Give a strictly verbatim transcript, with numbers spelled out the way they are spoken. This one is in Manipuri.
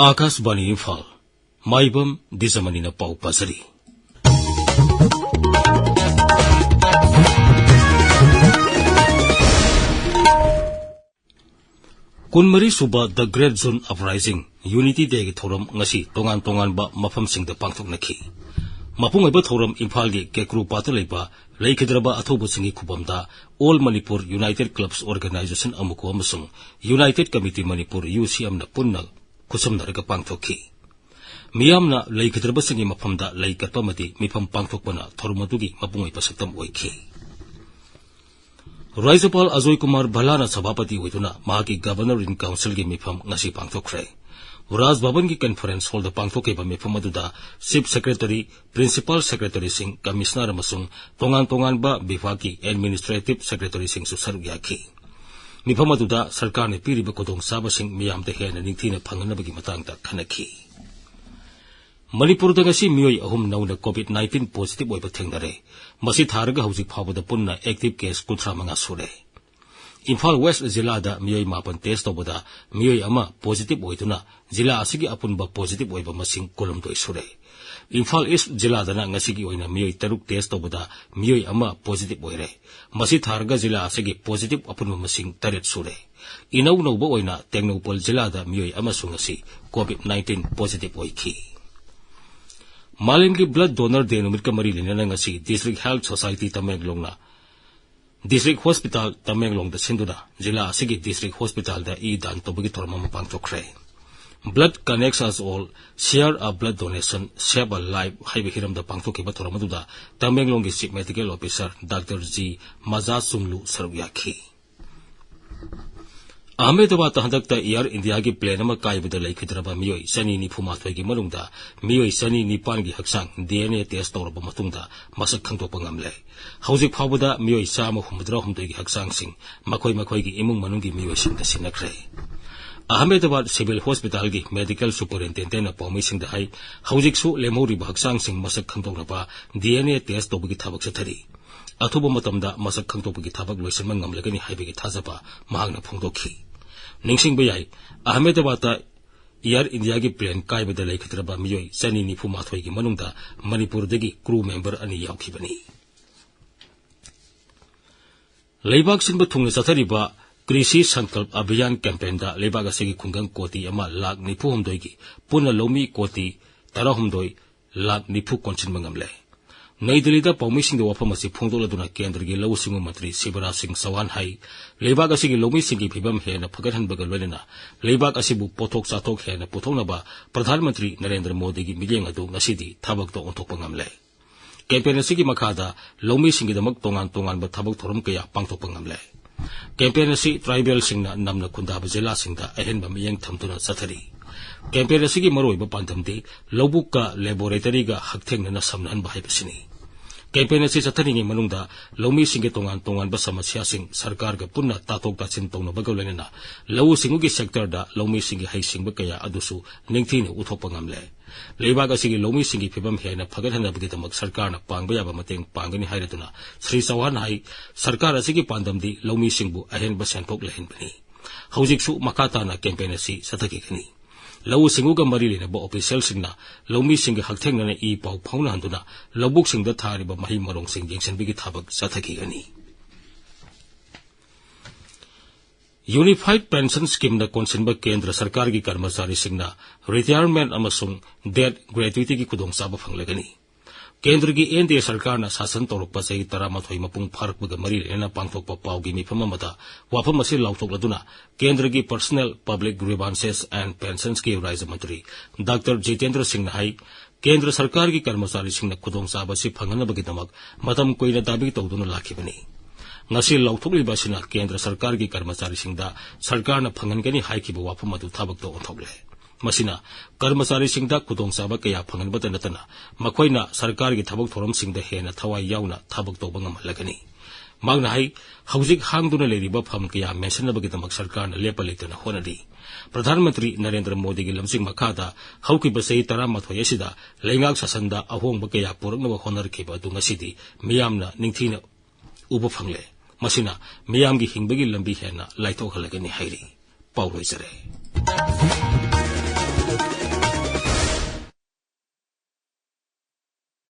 ꯑꯥꯀꯥꯁꯕꯥꯅꯤ ꯏꯝꯐꯥꯜ, ꯃꯥꯏꯕꯝ ꯗꯤꯖꯃꯅꯤꯅ ꯄꯥꯎ ꯄꯥꯖꯔꯤ꯫ ꯀꯨꯟꯃꯔꯤ ꯁꯨꯕ The Great Zoon Uprising Unity Dayꯒꯤ ꯊꯧꯔꯝ ꯉꯁꯤ ꯇꯣꯉꯥꯟ ꯇꯣꯉꯥꯟꯕ ꯃꯐꯝꯁꯤꯡꯗ ꯄꯥꯡꯊꯣꯛꯅꯈꯤ꯫ ꯃꯄꯨꯡ ꯑꯣꯏꯕ ꯊꯧꯔꯝ ꯏꯝꯐꯥꯜꯒꯤ ꯀꯦꯀ꯭ꯔꯨꯄꯥꯠꯇ ꯂꯩꯕ ꯂꯩꯈꯤꯗ꯭ꯔꯕ ꯑꯊꯧꯕꯁꯤꯡꯒꯤ ꯈꯨꯕꯝꯗ All Manipur United Clubs Organization, ꯑꯃꯨꯀꯣ, ꯑꯃꯁꯨꯡ United Committee Manipur, UCMꯅ ꯄꯨꯟꯅ ꯈꯨꯠꯁꯝꯅꯔꯒ ꯄꯥꯡꯊꯣꯛꯈꯤ꯫ ꯃꯤꯌꯥꯝꯅ ꯂꯩꯈꯤꯗ꯭ꯔꯕꯁꯤꯡꯒꯤ ꯃꯐꯝꯗ ꯂꯩ ꯀꯠꯄ ꯑꯃꯗꯤ ꯃꯤꯐꯝ ꯄꯥꯡꯊꯣꯛꯄꯅ ꯊꯧꯔꯝ ꯑꯗꯨꯒꯤ ꯃꯄꯨꯡ ꯑꯣꯏꯕ ꯁꯛꯇꯝ ꯑꯣꯏꯈꯤ꯫ ꯔꯥꯖ꯭ꯌꯄꯥꯜ ꯑꯖꯣꯏ ꯀꯨꯃꯥꯔ ꯚꯜꯂꯥꯅ ꯁꯚꯥꯄꯇꯤ ꯑꯣꯏꯗꯨꯅ ꯃꯍꯥꯛꯀꯤ Governor in Councilꯒꯤ ꯃꯤꯐꯝ ꯉꯁꯤ ꯄꯥꯡꯊꯣꯛꯈ꯭ꯔꯦ꯫ ꯔꯥꯖ ꯚꯕꯟꯒꯤ conference hallꯗ ꯄꯥꯡꯊꯣꯛꯈꯤꯕ ꯃꯤꯐꯝ ꯑꯗꯨꯗ Chief Secretary, Principal Secretaryꯁꯤꯡ, Commissioner ꯑꯃꯁꯨꯡ ꯇꯣꯉꯥꯟ ꯇꯣꯉꯥꯟꯕ ꯕꯤꯚꯥꯒꯀꯤ Administrative Secretaryꯁꯤꯡꯁꯨ ꯁꯔꯨꯛ ꯌꯥꯈꯤ꯫ ꯃꯤꯐꯝ ꯑꯗꯨꯗ ꯁꯔꯀꯥꯔꯅ ꯄꯤꯔꯤꯕ ꯈꯨꯗꯣꯡꯆꯥꯕꯁꯤꯡ ꯃꯤꯌꯥꯝꯗ ꯍꯦꯟꯅ ꯅꯤꯡꯊꯤꯅ ꯐꯪꯍꯟꯅꯕꯒꯤ ꯃꯇꯥꯡꯗ ꯈꯟꯅꯈꯤ꯫ ꯃꯅꯤꯄꯨꯔꯗ ꯉꯁꯤ ꯃꯤꯑꯣꯏ ꯑꯍꯨꯝ ꯅꯧꯅ COVID nineteen positive ꯑꯣꯏꯕ ꯊꯦꯡꯅꯔꯦ꯫ ꯃꯁꯤ ꯊꯥꯔꯒ ꯍꯧꯖꯤꯛ ꯐꯥꯎꯕꯗ ꯄꯨꯟꯅ active case ꯀꯨꯟꯊ꯭ꯔꯥ ꯃꯉꯥ ꯁꯨꯔꯦ꯫ ꯏꯝꯐꯥꯜ West ꯖꯤꯂꯥꯗ ꯃꯤꯑꯣꯏ ꯃꯥꯄꯟ test ꯇꯧꯕꯗ ꯃꯤꯑꯣꯏ ꯑꯃ positive ꯑꯣꯏꯗꯨꯅ ꯖꯤꯂꯥ ꯑꯁꯤꯒꯤ ꯑꯄꯨꯟꯕ positive ꯑꯣꯏꯕ ꯃꯁꯤꯡ ꯀꯨꯟꯍꯨꯝꯗꯣꯏ ꯁꯨꯔꯦ꯫ ꯏꯝꯐꯥꯜ East ꯖꯤꯂꯥꯗꯅ ꯉꯁꯤꯒꯤ ꯑꯣꯏꯅ ꯃꯤꯑꯣꯏ ꯇꯔꯨꯛ test ꯇꯧꯕꯗ ꯃꯤꯑꯣꯏ ꯑꯃ positive ꯑꯣꯏꯔꯦ꯫ ꯃꯁꯤ ꯊꯥꯔꯒ ꯖꯤꯂꯥ ꯑꯁꯤꯒꯤ positive ꯑꯄꯨꯟꯕ ꯃꯁꯤꯡ ꯇꯔꯦꯠ ꯁꯨꯔꯦ꯫ ꯏꯅꯧ ꯅꯧꯕ ꯑꯣꯏꯅ ꯇꯦꯡꯅꯧꯄꯜ ꯖꯤꯂꯥꯗ ꯃꯤꯑꯣꯏ ꯑꯃꯁꯨ ꯉꯁꯤ COVID nineteen positive ꯑꯣꯏꯈꯤ꯫ ꯃꯥꯂꯦꯝꯒꯤ Blood Donor Day ꯅꯨꯃꯤꯠꯀ ꯃꯔꯤ ꯂꯩꯅꯅ ꯉꯁꯤ District Health Society ꯇꯃꯦꯡꯂꯣꯡꯅ District Hospital ꯇꯃꯦꯡꯂꯣꯡꯗ ꯁꯤꯟꯗꯨꯅ ꯖꯤꯂꯥ ꯑꯁꯤꯒꯤ District Hospitalꯗ ꯏ ꯗꯥꯟ ꯇꯧꯕꯒꯤ ꯊꯧꯔꯝ ꯑꯃ ꯄꯥꯡꯊꯣꯛꯈ꯭ꯔꯦ꯫ Blood connects us all, share a blood donation, save a life ꯍꯥꯏꯕ ꯍꯤꯔꯝꯗ ꯄꯥꯡꯊꯣꯛꯈꯤꯕ ꯊꯧꯔꯝ ꯑꯗꯨꯗ ꯇꯃꯦꯡꯂꯣꯡꯒꯤ Chief Medical Officer Doctor G ꯃꯖꯥ ꯆꯨꯡꯂꯨ ꯁꯔꯨꯛ ꯌꯥꯈꯤ꯫ ꯑꯍꯃꯦꯗꯕꯥꯗꯇ ꯍꯟꯗꯛꯇ Air Indiaꯒꯤ plane ꯑꯃ ꯀꯥꯏꯕꯗ ꯂꯩꯈꯤꯗ꯭ꯔꯕ ꯃꯤꯑꯣꯏ ꯆꯅꯤ ꯅꯤꯐꯨ ꯃꯥꯊꯣꯏꯒꯤ ꯃꯅꯨꯡꯗ ꯃꯤꯑꯣꯏ ꯆꯅꯤ ꯅꯤꯄꯥꯟꯒꯤ ꯍꯛꯆꯥꯡ DNA test ꯇꯧꯔꯕ ꯃꯇꯨꯡꯗ ꯃꯁꯛ ꯈꯪꯗꯣꯛꯄ ꯉꯝꯂꯦ꯫ ꯍꯧꯖꯤꯛ ꯐꯥꯎꯕꯗ ꯃꯤꯑꯣꯏ ꯆꯥꯝꯃ ꯍꯨꯝꯐꯨꯇꯔꯥ ꯍꯨꯝꯗꯣꯏꯒꯤ ꯍꯛꯆꯥꯡꯁꯤꯡ ꯃꯈꯣꯏ ꯃꯈꯣꯏꯒꯤ ꯏꯃꯨꯡ ꯃꯅꯨꯡꯒꯤ ꯃꯤꯑꯣꯏꯁꯤꯡꯗ ꯁꯤꯟꯅꯈ꯭ꯔꯦ꯫ ꯑꯍꯃꯦꯗꯕꯥꯗ Civil Hospitalꯒꯤ Medical Superintendentꯅ ꯄꯥꯎꯃꯤꯁꯤꯡꯗ ꯍꯥꯏ, ꯍꯧꯖꯤꯛꯁꯨ ꯂꯦꯝꯍꯧꯔꯤꯕ ꯍꯛꯆꯥꯡꯁꯤꯡ ꯃꯁꯛ ꯈꯪꯗꯣꯛꯅꯕ DNA test ꯇꯧꯕꯒꯤ ꯊꯕꯛ ꯆꯠꯊꯔꯤ꯫ ꯑꯊꯨꯕ ꯃꯇꯝꯗ ꯃꯁꯛ ꯈꯪꯗꯣꯛꯄꯒꯤ ꯊꯕꯛ ꯂꯣꯏꯁꯤꯟꯕ ꯉꯝꯂꯒꯅꯤ ꯍꯥꯏꯕꯒꯤ ꯊꯥꯖꯕ ꯃꯍꯥꯛꯅ ꯐꯣꯡꯗꯣꯛꯈꯤ꯫ ꯅꯤꯡꯁꯤꯡꯕ ꯌꯥꯏ, ꯑꯍꯃꯦꯗꯕꯥꯗꯇ ꯑꯦꯌꯔ ꯏꯟꯗꯤꯌꯥꯒꯤ ꯄ꯭ꯂꯦꯟ ꯀꯥꯏꯕꯗ ꯂꯩꯈꯤꯗ꯭ꯔꯕ ꯃꯤꯑꯣꯏ ꯆꯅꯤ ꯅꯤꯐꯨ ꯃꯥꯊꯣꯏꯒꯤ ꯃꯅꯨꯡꯗ ꯃꯅꯤꯄꯨꯔꯗꯒꯤ ꯀ꯭ꯔꯨ ꯃꯦꯝꯕꯔ ꯑꯅꯤ ꯌꯥꯎꯈꯤꯕꯅꯤ꯫ ꯂꯩꯕꯥꯛ ꯁꯤꯟꯕ ꯊꯨꯡꯅ ꯆꯠꯊꯔꯤꯕ ꯀ꯭ꯔꯤꯁꯤ ꯁꯪꯀꯜꯞ ꯑꯚꯤꯌꯥꯟ ꯀꯦꯝꯄꯦꯟꯗ ꯂꯩꯕꯥꯛ ꯑꯁꯤꯒꯤ ꯈꯨꯡꯒꯪ ꯀꯣꯇꯤ ꯑꯃ ꯂꯥꯈ ꯅꯤꯐꯨ ꯍꯨꯝꯗꯣꯏꯒꯤ ꯄꯨꯟꯅ ꯂꯧꯃꯤ ꯀꯣꯇꯤ ꯇꯔꯥꯍꯨꯝꯗꯣꯏ ꯂꯥꯈ ꯅꯤꯐꯨ ꯀꯣꯟꯁꯤꯟꯕ ꯉꯝꯂꯦ꯫ ꯅꯩ ꯗꯤꯜꯂꯤꯗ ꯄꯥꯎꯃꯤꯁꯤꯡꯗ ꯋꯥꯐꯝ ꯑꯁꯤ ꯐꯣꯡꯗꯣꯛꯂꯗꯨꯅ ꯀꯦꯟꯗ꯭ꯔꯒꯤ ꯂꯧꯎ ꯁꯤꯡꯎ ꯃꯟꯇ꯭ꯔꯤ ꯁꯤꯕꯔꯥꯖ ꯁꯤꯡ ꯆꯧꯍꯥꯟ ꯍꯥꯏ, ꯂꯩꯕꯥꯛ ꯑꯁꯤꯒꯤ ꯂꯧꯃꯤꯁꯤꯡꯒꯤ ꯐꯤꯕꯝ ꯍꯦꯟꯅ ꯐꯒꯠꯍꯟꯕꯒ ꯂꯣꯏꯅꯅ ꯂꯩꯕꯥꯛ ꯑꯁꯤꯕꯨ ꯄꯣꯠꯊꯣꯛ ꯆꯥꯊꯣꯛ ꯍꯦꯟꯅ ꯄꯨꯊꯣꯛꯅꯕ ꯄ꯭ꯔꯙꯥꯟ ꯃꯟꯇ꯭ꯔꯤ ꯅꯔꯦꯟꯗ꯭ꯔ ꯃꯣꯗꯤꯒꯤ ꯃꯤꯠꯌꯦꯡ ꯑꯗꯨ ꯉꯁꯤꯗꯤ ꯊꯕꯛꯇ ꯑꯣꯟꯊꯣꯛꯄ ꯉꯝꯂꯦ꯫ ꯀꯦꯝꯄꯦꯟ ꯑꯁꯤꯒꯤ ꯃꯈꯥꯗ ꯂꯧꯃꯤꯁꯤꯡꯒꯤꯗꯃꯛ ꯇꯣꯉꯥꯟ ꯇꯣꯉꯥꯟꯕ ꯊꯕꯛ ꯊꯧꯔꯝ ꯀꯌꯥ ꯄꯥꯡꯊꯣꯛꯄ ꯉꯝꯂꯦ꯫ ꯀꯦꯝꯄꯦꯟ ꯑꯁꯤ ꯇ꯭ꯔꯥꯏꯕꯦꯜꯁꯤꯡꯅ ꯅꯝꯅ ꯈꯨꯟꯗꯥꯕ ꯖꯤꯂꯥꯁꯤꯡꯗ ꯑꯍꯦꯟꯕ ꯃꯤꯠꯌꯦꯡ ꯊꯝꯗꯨꯅ ꯆꯠꯊꯔꯤ꯫ ꯀꯦꯝꯄꯦꯟ ꯑꯁꯤꯒꯤ ꯃꯔꯨꯑꯣꯏꯕ ꯄꯥꯟꯗꯝꯗꯤ ꯂꯧꯕꯨꯛꯀ ꯂꯦꯕꯣꯔꯦꯇꯔꯤꯒ ꯍꯛꯊꯦꯡꯅꯅ ꯁꯝꯅꯍꯟꯕ ꯍꯥꯏꯕꯁꯤꯅꯤ꯫ ꯀꯦꯝꯄꯦꯟ ꯑꯁꯤ ꯆꯠꯊꯔꯤꯉꯩ ꯃꯅꯨꯡꯗ ꯂꯧꯃꯤꯁꯤꯡꯒꯤ ꯇꯣꯉꯥꯟ ꯇꯣꯉꯥꯟꯕ ꯁꯃꯁ꯭ꯌꯥꯁꯤꯡ ꯁꯔꯀꯥꯔꯒ ꯄꯨꯟꯅ ꯇꯥꯊꯣꯛ ꯇꯥꯁꯤꯟ ꯇꯧꯅꯕꯒ ꯂꯣꯏꯅꯅ ꯂꯧꯎ ꯁꯤꯡꯎꯒꯤ ꯁꯦꯛꯇꯔꯗ ꯂꯧꯃꯤꯁꯤꯡꯒꯤ ꯍꯩꯁꯤꯡꯕ ꯀꯌꯥ ꯑꯗꯨꯁꯨ ꯅꯤꯡꯊꯤꯅ ꯎꯠꯊꯣꯛꯄ ꯉꯝꯂꯦ꯫ ꯂꯩꯕꯥꯛ ꯑꯁꯤꯒꯤ ꯂꯧꯃꯤꯁꯤꯡꯒꯤ ꯐꯤꯕꯝ ꯍꯦꯟꯅ ꯐꯒꯠꯍꯟꯅꯕꯒꯤꯗꯃꯛ ꯁꯔꯀꯥꯔꯅ ꯄꯥꯡꯕ ꯌꯥꯕ ꯃꯇꯦꯡ ꯄꯥꯡꯒꯅꯤ ꯍꯥꯏꯔꯗꯨꯅ ꯁ꯭ꯔꯤ ꯆꯧꯍꯥꯟ ꯍꯥꯏ, ꯁꯔꯀꯥꯔ ꯑꯁꯤꯒꯤ ꯄꯥꯟꯗꯝꯗꯤ ꯂꯧꯃꯤꯁꯤꯡꯕꯨ ꯑꯍꯦꯟꯕ ꯁꯦꯟꯊꯣꯛ ꯂꯩꯍꯟꯕꯅꯤ꯫ ꯍꯧꯖꯤꯛꯁꯨ ꯃꯈꯥ ꯇꯥꯅ ꯀꯦꯝꯄꯦꯟ ꯑꯁꯤ ꯆꯠꯊꯈꯤꯒꯅꯤ꯫ ꯂꯧꯎ ꯁꯤꯡꯎꯒ ꯃꯔꯤ ꯂꯩꯅꯕ ꯑꯣꯐꯤꯁꯤꯌꯦꯜꯁꯤꯡꯅ ꯂꯧꯃꯤꯁꯤꯡꯒ ꯍꯛꯊꯦꯡꯅꯅ ꯏ ꯄꯥꯎ ꯐꯥꯎꯅꯍꯟꯗꯨꯅ ꯂꯧꯕꯨꯛꯁꯤꯡꯗ ꯊꯥꯔꯤꯕ ꯃꯍꯩ ꯃꯔꯣꯡꯁꯤꯡ ꯌꯦꯡꯁꯤꯟꯕꯒꯤ ꯊꯕꯛ ꯆꯠꯊꯈꯤꯒꯅꯤ꯫ ꯌꯨꯅꯤꯐꯥꯏꯗ ꯄꯦꯟꯁꯟ ꯁ꯭ꯀꯤꯝꯅ ꯀꯣꯟꯁꯤꯟꯕ ꯀꯦꯟꯗ꯭ꯔ ꯁꯔꯀꯥꯔꯒꯤ ꯀꯔꯃꯆꯥꯔꯤꯁꯤꯡꯅ ꯔꯤꯇꯥꯌꯔꯃꯦꯟ ꯑꯃꯁꯨꯡ ꯗꯦꯠ ꯒ꯭ꯔꯦꯇ꯭ꯌꯨꯇꯤꯒꯤ ꯈꯨꯗꯣꯡꯆꯥꯕ ꯐꯪꯂꯒꯅꯤ꯫ ꯀꯦꯟꯗ꯭ꯔꯒꯤ ꯑꯦꯟ ꯗꯤ ꯑꯦ ꯁꯔꯀꯥꯔꯅ ꯁꯥꯁꯟ ꯇꯧꯔꯛꯄ ꯆꯍꯤ ꯇꯔꯥꯃꯥꯊꯣꯏ ꯃꯄꯨꯡ ꯐꯥꯔꯛꯄꯒ ꯃꯔꯤ ꯂꯩꯅꯅ ꯄꯥꯡꯊꯣꯛꯄ ꯄꯥꯎꯒꯤ ꯃꯤꯐꯝ ꯑꯃꯗ ꯋꯥꯐꯝ ꯑꯁꯤ ꯂꯥꯎꯊꯣꯛꯂꯗꯨꯅ ꯀꯦꯟꯗ꯭ꯔꯒꯤ Personnel, Public Grievances and Pensions ꯀꯤ ꯔꯥꯖ꯭ꯌ ꯃꯟꯇ꯭ꯔꯤ ꯗꯥꯛꯇꯔ ꯖꯤꯇꯦꯟꯗ꯭ꯔ ꯁꯤꯡꯅ ꯍꯥꯏ, ꯀꯦꯟꯗ꯭ꯔ ꯁꯔꯀꯥꯔꯒꯤ ꯀꯔꯃꯆꯥꯔꯤꯁꯤꯡꯅ ꯈꯨꯗꯣꯡꯆꯥꯕ ꯑꯁꯤ ꯐꯪꯍꯟꯅꯕꯒꯤꯗꯃꯛ ꯃꯇꯝ ꯀꯨꯏꯅ ꯗꯥꯕꯤ ꯇꯧꯗꯨꯅ ꯂꯥꯛꯈꯤꯕꯅꯤ꯫ ꯉꯁꯤ ꯂꯥꯎꯊꯣꯛꯂꯤꯕ ꯑꯁꯤꯅ ꯀꯦꯟꯗ꯭ꯔ ꯁꯔꯀꯥꯔꯒꯤ ꯀꯔꯃꯆꯥꯔꯤꯁꯤꯡꯗ ꯁꯔꯀꯥꯔꯅ ꯐꯪꯍꯟꯒꯅꯤ ꯍꯥꯏꯈꯤꯕ ꯋꯥꯐꯝ ꯑꯗꯨ ꯊꯕꯛꯇ ꯑꯣꯟꯊꯣꯛꯂꯦ꯫ ꯃꯁꯤꯅ ꯀꯔꯃꯆꯥꯔꯤꯁꯤꯡꯗ ꯈꯨꯗꯣꯡꯆꯥꯕ ꯀꯌꯥ ꯐꯪꯍꯟꯕꯇ ꯅꯠꯇꯅ ꯃꯈꯣꯏꯅ ꯁꯔꯀꯥꯔꯒꯤ ꯊꯕꯛ ꯊꯧꯔꯝꯁꯤꯡꯗ ꯍꯦꯟꯅ ꯊꯋꯥꯏ ꯌꯥꯎꯅ ꯊꯕꯛ ꯇꯧꯕ ꯉꯝꯍꯜꯂꯒꯅꯤ꯫ ꯃꯍꯥꯛꯅ ꯍꯥꯏ, ꯍꯧꯖꯤꯛ ꯍꯥꯡꯗꯨꯅ ꯂꯩꯔꯤꯕ ꯐꯝ ꯀꯌꯥ ꯃꯦꯟꯁꯤꯟꯅꯕꯒꯤꯗꯃꯛ ꯁꯔꯀꯥꯔꯅ ꯂꯦꯞꯄ ꯂꯩꯇꯅ ꯍꯣꯠꯅꯔꯤ꯫ ꯄ꯭ꯔꯙꯥꯟ ꯃꯟꯇ꯭ꯔꯤ ꯅꯔꯦꯟꯗ꯭ꯔ ꯃꯣꯗꯤꯒꯤ ꯂꯝꯖꯤꯡ ꯃꯈꯥꯗ ꯍꯧꯈꯤꯕ ꯆꯍꯤ ꯇꯔꯥꯃꯥꯊꯣꯏ ꯑꯁꯤꯗ ꯂꯩꯉꯥꯛ ꯁꯥꯁꯟꯗ ꯑꯍꯣꯡꯕ ꯀꯌꯥ ꯄꯨꯔꯛꯅꯕ ꯍꯣꯠꯅꯔꯛꯈꯤꯕ ꯑꯗꯨ ꯉꯁꯤꯗꯤ ꯃꯤꯌꯥꯝꯅ ꯅꯤꯡꯊꯤꯅ ꯎꯕ ꯐꯪꯂꯦ꯫ ꯃꯁꯤꯅ ꯃꯤꯌꯥꯝꯒꯤ ꯍꯤꯡꯕꯒꯤ ꯂꯝꯕꯤ ꯍꯦꯟꯅ ꯂꯥꯏꯊꯣꯛꯍꯜꯂꯒꯅꯤ ꯍꯥꯏꯔꯤ꯫ ꯄꯥꯎ ꯂꯣꯏꯖꯔꯦ꯫